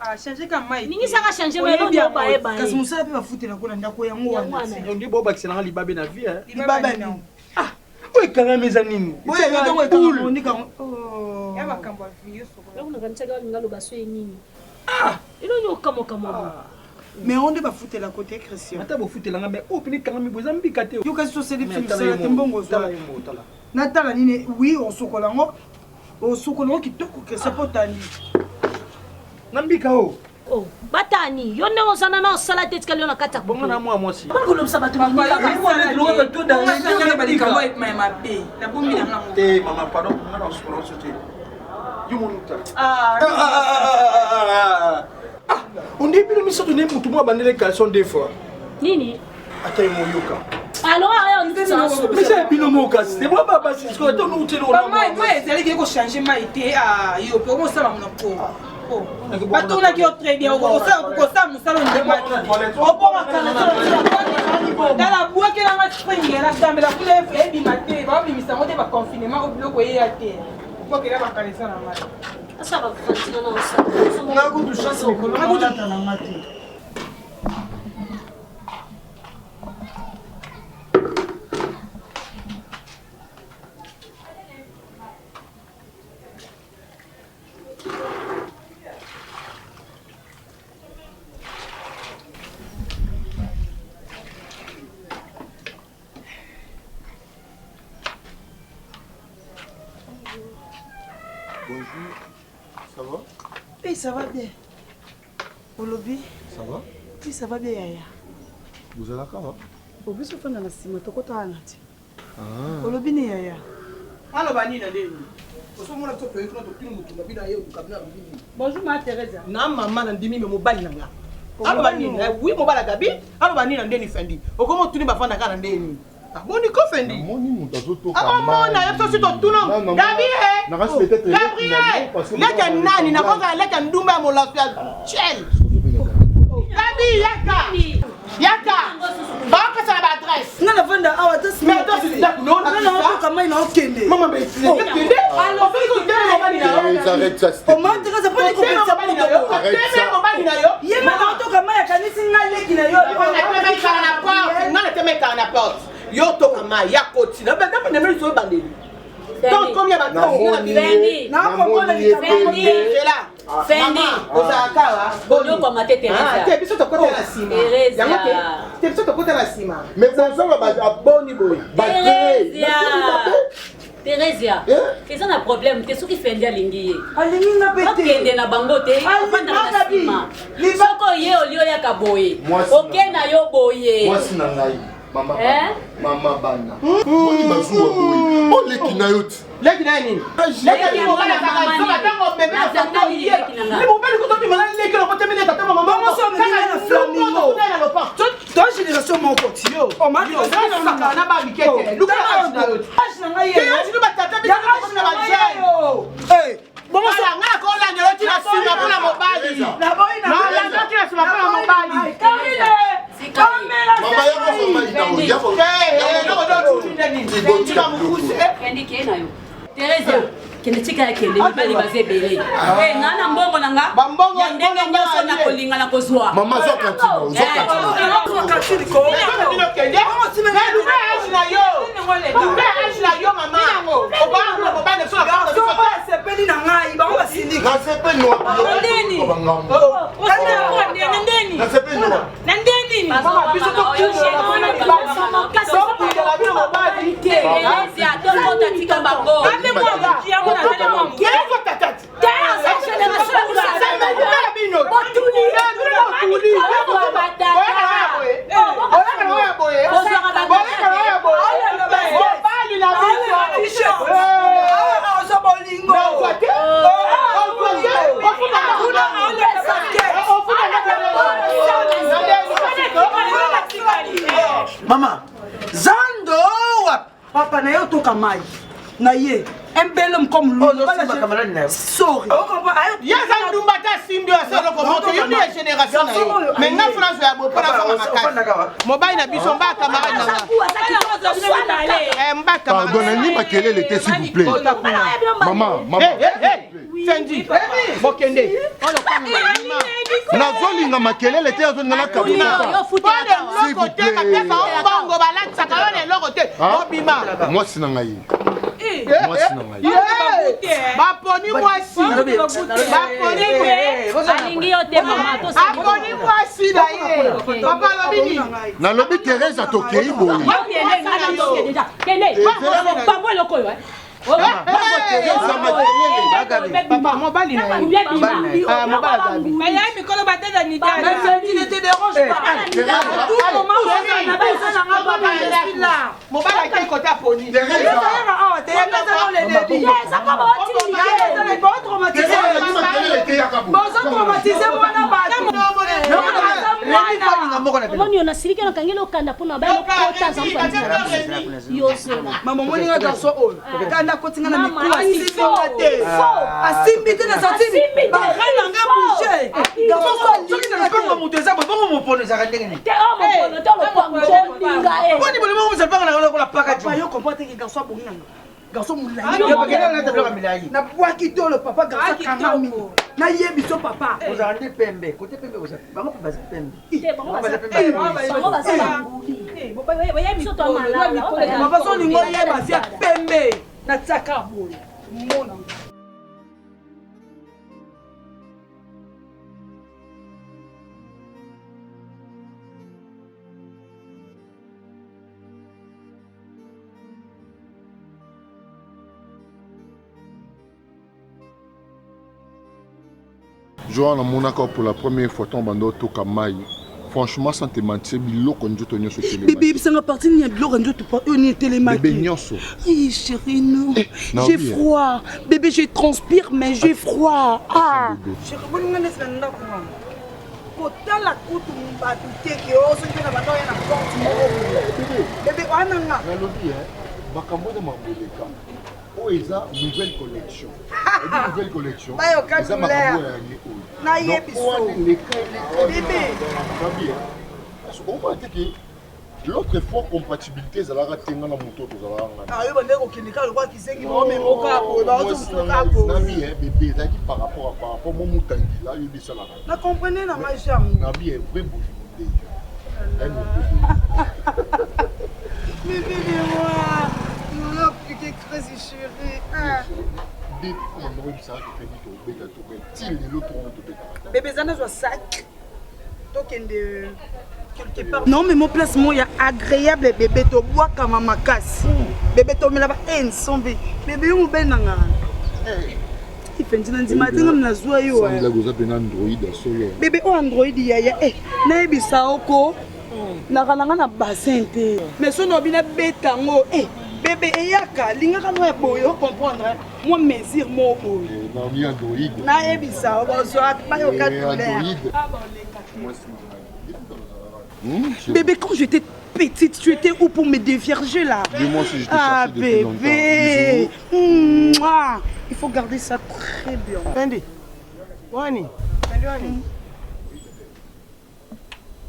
Speaker 7: Ah, changer ka mai.
Speaker 6: Ningisa ka changer mai no ndio baye baye.
Speaker 10: Kasi musala pe bafutela ko na ndako yango wana.
Speaker 8: Ndio bo bakisela nga libabe na vie. Eh.
Speaker 10: Libabe nini?
Speaker 8: Ah, oyo ekangami eza nini?
Speaker 10: Oyo yo ntango ekangami onika oh.
Speaker 7: Ya makambo ya vie yo soko.
Speaker 6: Eloko nakanisaki balinga loba so ye nini? Ah! Eloko nini okamwa kamwa boye?
Speaker 10: Ah. Mais on nde bafutela kote Christian.
Speaker 8: Ata bofutela nga mais oyo pene ekangami boye eza mbika te.
Speaker 10: Yo kasi toseli biso misala te mbongo ozwa. Natala nini? Oui, osokola yango. Osokola yango kitoko Christian po otandi.
Speaker 8: Na mbika oyo.
Speaker 6: Oh, batani yo ndenge oza nana osala te etikali yo na kati ya
Speaker 8: bongo na mwa mwasi
Speaker 6: kolobisa bato
Speaker 8: te mama pardon nga na osokola oso te yo monuta onde bino misato nde motu mwa bandele caleçon deux fois
Speaker 6: nini
Speaker 8: ata ye moyoka
Speaker 6: alors
Speaker 8: ya bino moko kasi te bwa basi sikoyo ata
Speaker 7: mai ezalaki ekochange mai te yo mpe okosala monoko batunaki yo très bien okosala mosala ondimaki obongatala bwakelanga spring nasambela kuna ebima te baobimisa yango te baconfinement oyo biloko eyeya te obwakela bakanisa na ngai
Speaker 10: nga kutu chance mikolo nakolata na nga te
Speaker 11: Bonjour, ça va
Speaker 10: Oui, ça va bien. Olobi
Speaker 11: Ça va
Speaker 10: Oui, ça va bien, Yaya.
Speaker 11: Bozalaka wa
Speaker 10: Obiso fanda na sima tokota wana ti.
Speaker 11: Ah.
Speaker 10: Olobi ni yaya.
Speaker 12: Aloba nini na ndenge osomona biso toyei kuna totuni motu na bino aye oluka bino alobi nini
Speaker 7: bonjour ma Teresa
Speaker 12: na mama na ndimi me mobali na nga aloba nini eh, wi mobali ya gabi aloba nini na ndeni fendi okomi otuni bafandaka na ndeni nini aboni ko fendi
Speaker 11: namoni moto azotoka
Speaker 12: akomona ye biso si totuna gabi e gabriel leke nani nakozala leke ndumba ya molaso ya chel gabi yaka yaka bakopesa na baadresse
Speaker 10: nga navanda awa naotoka mai naokende ye ma naotoka mai akanisi nga leki na yo
Speaker 12: nga natema ekala na porte yo otoka mai ya koti nabanameliso ebandeli donc combien
Speaker 10: bato
Speaker 12: nzela
Speaker 4: Fendi.
Speaker 12: Ozalaka awa.
Speaker 4: Bonyokwama te Teresa.
Speaker 12: Ah, te biso tokota na nsima.
Speaker 4: Teresa.
Speaker 12: Yango te. Te biso tokota na nsima.
Speaker 11: Mais bozanga ba
Speaker 12: boni boye.
Speaker 11: Ba
Speaker 4: Teresa. Theresia, eza na problème te soki Fendi alingi ye.
Speaker 10: Alingi nga pe te.
Speaker 4: Bakende na bango te, afandaka na nsima. Soki oye oli oyaka boye, oke na yo boye.
Speaker 11: Mwasi na ngai, mama bana, mama bana. Boni bazuwa boye, oleki na yo ti.
Speaker 12: Leki na ye nini? Leki mobali azalaka zoba ntango bebe na foto ye. Mobali kutu obima na leki na kotemi leki ata mama moko. Kaka flamingo. Na lopango.
Speaker 10: To génération moko ti yo.
Speaker 12: Osakana na ba mike te. Luka age na yo.
Speaker 10: Age na ngai ye.
Speaker 12: Te age no ba tata biso na na ba jeune.
Speaker 10: Bongo
Speaker 12: so nga na kolanda yo ti na sima mpona mobali. Nalanda yo ti na sima mpona mobali.
Speaker 10: Karine.
Speaker 11: Mama yako mama ina yako.
Speaker 4: Theresia, kende tika ya kende mibali baza ebele eh, nga na mbongo na nga ya ndenge nyonso na kolinga na kozwa
Speaker 11: mama zwa kantine zwa
Speaker 10: kantine asepeli na ngai bango basiliki
Speaker 11: nasepeli
Speaker 7: nasepeli
Speaker 5: na nde nini
Speaker 10: mama biso tokundela bino mobali te
Speaker 4: tokota tika bango
Speaker 10: oza bolingo
Speaker 8: Mama, zando wapi?
Speaker 10: Papa na yo toka mai na ye un bel homme comme lui. Sorry.
Speaker 12: Ye aza ndumba te asimbi oyo asala eloko moko yo nde ya génération na yo mais nga fona azwa ya boye mpo nazonga makasi mobali na biso mba camarade na nga mba
Speaker 11: Pardon, nalingi makelele te s'il vous plaît. Mama, mama.
Speaker 12: Fendi, bokende.
Speaker 11: Nazolinga makelele te azolinga na kabula.
Speaker 12: Eloko te bapesa yo mbongo balatisaka yo na eloko te obima.
Speaker 11: Mwasi na ngai. Mwasi na ngai.
Speaker 12: Baponi mwasi. Baponi
Speaker 4: alingi yo te mama
Speaker 12: aponi mwasi na ye. Papa alobi nini?
Speaker 11: Nalobi Therese tokei boye.
Speaker 4: Kende, pambo eloko oyo.
Speaker 12: Mobali na ye. Mobali azabi.
Speaker 7: Mikolo batata ni
Speaker 10: ne te dérange pas. Tout moment,
Speaker 12: mobali akei kote aponi.
Speaker 10: Bozotraumatise mwana bato.
Speaker 6: Omoni yo nasiliki nakangeli okanda mpona balokota yozela
Speaker 10: mama omoni nga garçon oyo kanda akoti nga na mikuwa asimbi nga te asimbi te na santime bare na nga bouge
Speaker 8: soki na lopango moto eza boye bongo mopono ezalaka ndenge nini
Speaker 6: te o mopono te lopango tolinga e
Speaker 8: boni bolingo bomisa lopango na lokola paka
Speaker 10: ju yo comprend te ke garçon abongi na nga garçon
Speaker 8: molai
Speaker 10: nabwaki tolo papa garçon akangami nayebi so papa
Speaker 8: ozala nde pembe kote pembe bango mpe baza pembe
Speaker 10: papa so olingi oyeba via pembe natiaka boye mona.
Speaker 11: Jour wana namonaka pour la première fois ntango banda otoka mai franchement sans te mentir biloko nzoto nyonso etelemaki.
Speaker 10: Bébé yebisanga parti nini ya biloko ya nzoto oyo nini etelemaki.
Speaker 11: Bébé nyonso.
Speaker 10: Eh chérie non. Eh, j'ai froid. Bébé je transpire mais j'ai froid. Ah. Chérie boninga neti na ndako wana. Kotala kutu bato te ke oyo soki mpe na banda oya na porte moko boye. Bébé wana nga.
Speaker 11: Nalobi hein makambo eza makambo eleka. Oyo eza nouvelle collection. Oyebi nouvelle collection?
Speaker 10: Bayoka
Speaker 11: Eza makambo oyo ya année oyo.
Speaker 10: Nayebi
Speaker 11: Donc, oyo
Speaker 10: so.
Speaker 11: eleka eleka.
Speaker 10: Bébé.
Speaker 11: Babi, hein. Parce que omona te ke l'autre fois compatibilité ezalaka te nga na moto oyo tozalaka nga.
Speaker 10: Ah, yo bandaki kokende kaka lokola kizengi baomemoka boye baozomoka boye.
Speaker 11: Nabi, hein, bébé ezalaki par rapport à par rapport mo mutangila oyebi esalaka.
Speaker 10: Na comprene na ngai jango.
Speaker 11: Nabi, hein, vrai bolingo nde yo. Hein, mon bébé.
Speaker 10: Bébé de moi. Nous appliqué crazy chérie. Ah.
Speaker 11: Depuis on oyebisaka tofendi tobeta tobe ti lelo tokomo tobetaka.
Speaker 10: Bébé eza nazwa sac. Tokende quelque part. Non mais mon place mo ya agréable bébé tobwakama makasi. Bébé tomela ba eh nsombe. Bébé yo mobali na nga. Ifendi na ndima te ngam nazwa yo.
Speaker 11: Sans blague oza pena android ya solo.
Speaker 10: Bébé oyo android yaya eh nayebisa yo ko naka na nga na bassin te. Mais soki na bina beta yango eh bébé eyaka lingaka no ya boye o comprendre mwa mesure moko boye.
Speaker 11: Naomi android.
Speaker 10: Nayebisa yo bozwa bayoka douleur. Bébé, quand j'étais petite, tu étais où pour me dévierger là?
Speaker 11: Dis-moi si je te
Speaker 10: Ah
Speaker 11: cherchais depuis longtemps.
Speaker 10: bébé. Mouah. Il faut garder ça très bien.
Speaker 12: Fendi. Wani. Fendi wani.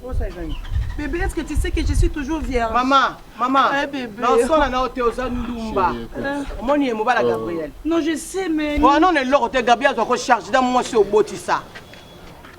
Speaker 12: Posa ezangi.
Speaker 10: Bébé, est-ce que tu sais que je suis toujours vierge?
Speaker 12: Mama, mama.
Speaker 10: Eh bébé.
Speaker 12: Naosona na yo te oza ndumba. Omoni ye mobala Gabriel.
Speaker 10: Non, je sais mais.
Speaker 12: Wana na eloko te Gabriel azwa ko charge na mwasi obotisa.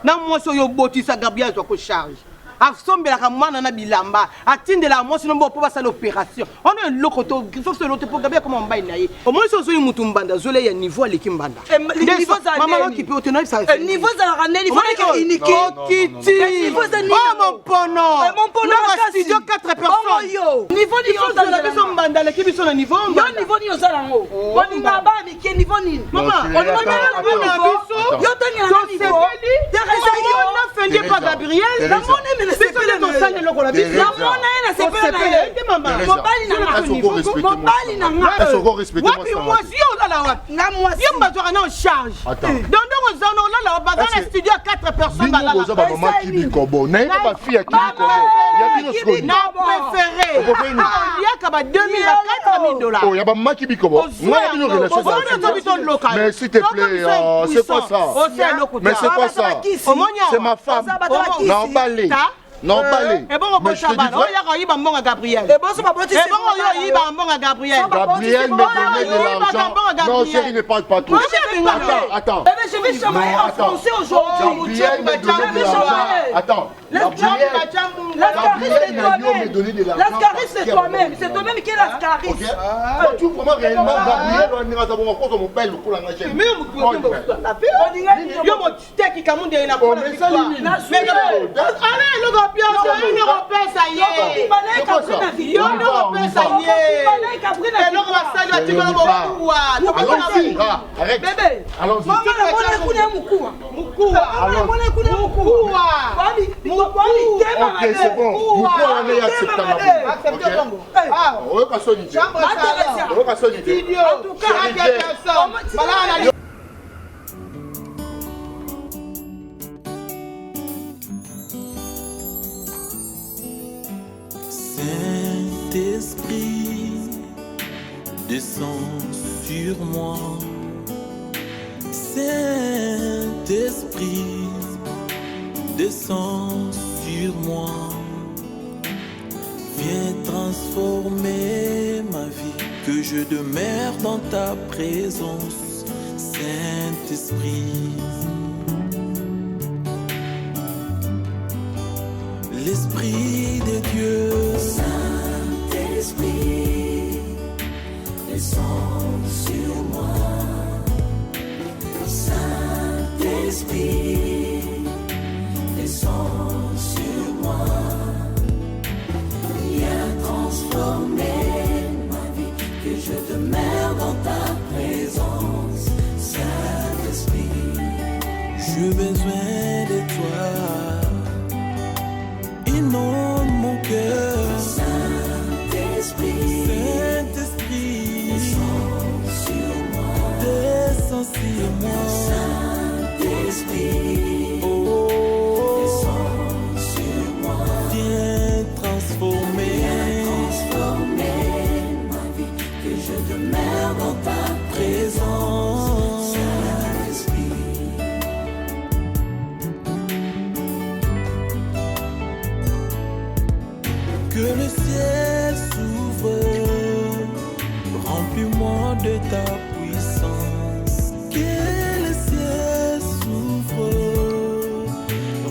Speaker 12: Na mwasi oyo obotisa Gabriel azwa ko charge. Asombelaka mwana na bilamba, atindelaka mwasi no mbo mpo basala opération. Wana eloko te, sauf eloko te mpo Gabriel akoma mobali na ye. Omoni soki ozwi mutu mbanda, azweli ya niveau aleki mbanda.
Speaker 10: Eh, niveau ezala
Speaker 12: Mama
Speaker 10: ndeni?
Speaker 12: okipe ote nayebisa
Speaker 10: Eh, niveau ezalaka ndeni? Faut que iniki.
Speaker 12: Okiti.
Speaker 10: Eh, niveau eza nini
Speaker 12: Oh,
Speaker 10: yango?
Speaker 12: mompono.
Speaker 10: Eh, mompono
Speaker 12: Na ba
Speaker 10: makasi.
Speaker 12: studio 4
Speaker 10: Bongo
Speaker 12: personnes.
Speaker 10: yo. Niveau nini
Speaker 12: Il faut
Speaker 10: ozala
Speaker 12: ozala biso mbanda aleki biso na niveau
Speaker 10: Yo
Speaker 12: mbanda.
Speaker 10: niveau nini ozala yango? Bolinga bana mike niveau nini?
Speaker 12: Mama,
Speaker 10: Olinga
Speaker 12: attends,
Speaker 10: bana
Speaker 12: attends.
Speaker 10: niveau? Yo tangela na niveau?
Speaker 12: Tosepeli.
Speaker 10: Teresa yo.
Speaker 12: Omona Fendi pa Gabriel.
Speaker 11: Teresa.
Speaker 10: Namona ye me
Speaker 12: Biso
Speaker 10: nasepela
Speaker 12: nde
Speaker 10: na ye.
Speaker 12: tosala eloko na biso.
Speaker 10: Namona ye nasepela na ye.
Speaker 12: Osepela te, mama.
Speaker 11: Teresa.
Speaker 10: Mobali na nga.
Speaker 11: Est-ce qu'on respecte moi,
Speaker 10: Mobali na nga.
Speaker 11: Est-ce qu'on respecte moi,
Speaker 12: Wapi
Speaker 11: ça,
Speaker 12: mwasi yo olala wapi?
Speaker 10: Nga mwasi.
Speaker 12: Yo bazwaka na charge.
Speaker 11: Attends.
Speaker 12: Donc ndongo oza na olala baza
Speaker 11: Est-ce
Speaker 12: na
Speaker 11: que-
Speaker 12: studio ya 4 personnes
Speaker 11: bino
Speaker 12: balala.
Speaker 11: boza bamama kibikobo nayebi bafi ya kibikobo ya bino sikoyo
Speaker 12: Na préféré.
Speaker 11: Okopeni.
Speaker 12: Oliaka ba 2000 ba 4000 dollars.
Speaker 11: Oh, ya bamama kibikobo nga na bino relation
Speaker 12: Ozwa yango. Ozwa yango.
Speaker 11: Mais s'il te plaît, c'est quoi ça? Mais c'est quoi ça? C'est ma femme. Naobale. Naobale.
Speaker 12: Ebongo
Speaker 11: Mais je te dis
Speaker 12: bosabana
Speaker 11: vrai,
Speaker 12: oyaka oyiba mbongo Gabriel.
Speaker 10: Ebongo baboti se
Speaker 12: Ebongo yo oyiba mbongo Gabriel.
Speaker 11: Gabriel me donnait de l'argent. Non, chérie, ne parle pas trop.
Speaker 10: Moi, je vais parler.
Speaker 11: Attends, attends.
Speaker 10: Bébé, je vais chamailler
Speaker 11: Non,
Speaker 10: en
Speaker 11: attends.
Speaker 10: français aujourd'hui.
Speaker 11: Gabriel me donnait de l'argent. Attends. Gabriel,
Speaker 10: Lascaris, c'est
Speaker 11: Gabriel Nayo me
Speaker 10: toi-même.
Speaker 11: donnait de l'argent.
Speaker 10: Lascaris, c'est toi-même. C'est toi-même qui est Lascaris.
Speaker 11: Ok. Toi, tu vraiment réellement Gabriel, on ira d'abord encore mon père, le coup, la nage.
Speaker 12: Yo moteki kamundele na
Speaker 11: Oh, mais ça, nini?
Speaker 12: Ale eloko pioso yo nde kopesa ye. Yo nde kopesa ye. Eloko basali batikala bokuwa.
Speaker 11: Allons-y. Ah, arrête.
Speaker 10: Bébé.
Speaker 11: Allons-y.
Speaker 10: Mama namona kuna ya mukuwa.
Speaker 12: Mukuwa.
Speaker 10: Mama namona kuna ya mukuwa. Wali wali tema
Speaker 11: Ok, c'est bon. Mukua wana ye acceptanga bongo.
Speaker 12: Accepte
Speaker 11: Ok.
Speaker 12: bongo. Ah.
Speaker 11: Oyoka soni te.
Speaker 12: Chambre salon.
Speaker 11: Oyoka soni te.
Speaker 12: Studio.
Speaker 10: En tout cas,
Speaker 11: Chérie,
Speaker 12: Quatre personnes. Balala na
Speaker 1: Saint-Esprit, descends sur moi. Saint-Esprit, descends sur moi. Viens transformer ma vie, que je demeure dans ta présence, Saint-Esprit. L'Esprit de Dieu.
Speaker 13: Saint-Esprit, descends sur moi. Saint-Esprit, descends sur moi. Viens transformer ma vie, que je demeure dans ta présence. Saint-Esprit,
Speaker 1: J'ai besoin de toi. Inonde mon cœur.
Speaker 13: Saint-Esprit,
Speaker 1: Saint-Esprit,
Speaker 13: descends sur moi.
Speaker 1: Descends sur moi.
Speaker 13: Saint-Esprit,
Speaker 1: Oh,
Speaker 13: descends sur moi.
Speaker 1: Viens transformer.
Speaker 13: Viens transformer ma vie, que je demeure dans ta présence. Saint-Esprit,
Speaker 1: Que le ciel s'ouvre, remplis-moi de ta puissance. Que le ciel s'ouvre,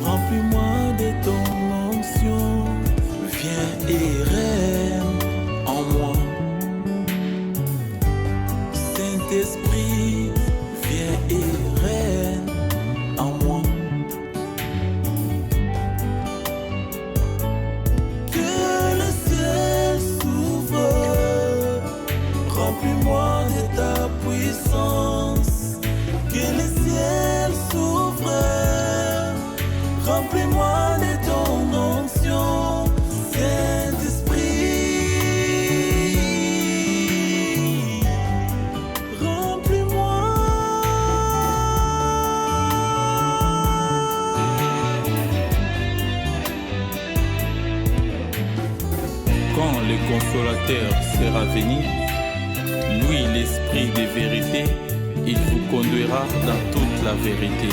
Speaker 1: remplis-moi de ton onction. Viens et règne en moi. Saint-Esprit, viens et règne en moi. Remplis-moi de ta puissance. Que le ciel s'ouvre. Remplis-moi de ton onction. Saint-Esprit. Remplis-moi.
Speaker 14: Quand le consolateur sera venu, lui l'esprit de vérité, il vous conduira dans toute la vérité.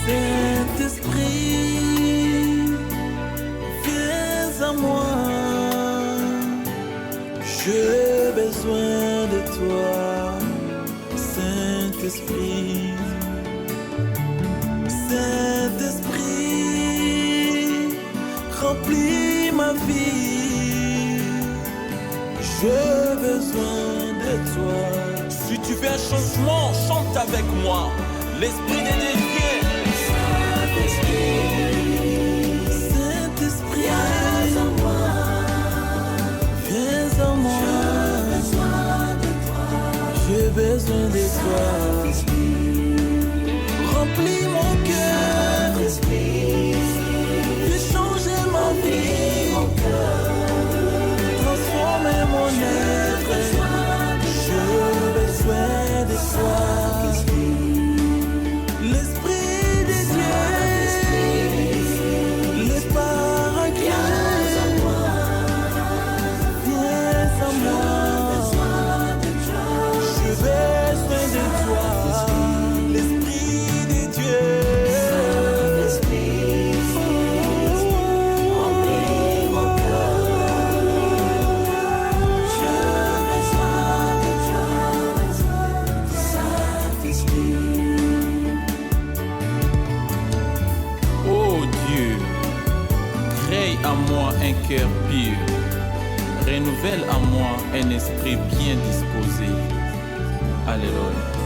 Speaker 1: Saint-Esprit, viens à moi. J'ai besoin de toi, Saint-Esprit. Saint-Esprit, remplis ma vie. J'ai besoin de toi.
Speaker 15: Si tu veux un changement, chante avec moi. L'esprit de Dieu vient.
Speaker 1: Saint-Esprit, viens à moi. Viens à moi. J'ai besoin de toi. Remplis mon cœur. Fais changer ma vie. Transformer mon être. J'ai besoin de toi. L'Esprit de Dieu, le paraclet, viens à moi. J'ai besoin de toi, l'Esprit de Dieu.
Speaker 14: Ô Dieu, crée à moi un cœur pur, renouvelle à moi un esprit bien disposé. Alléluia.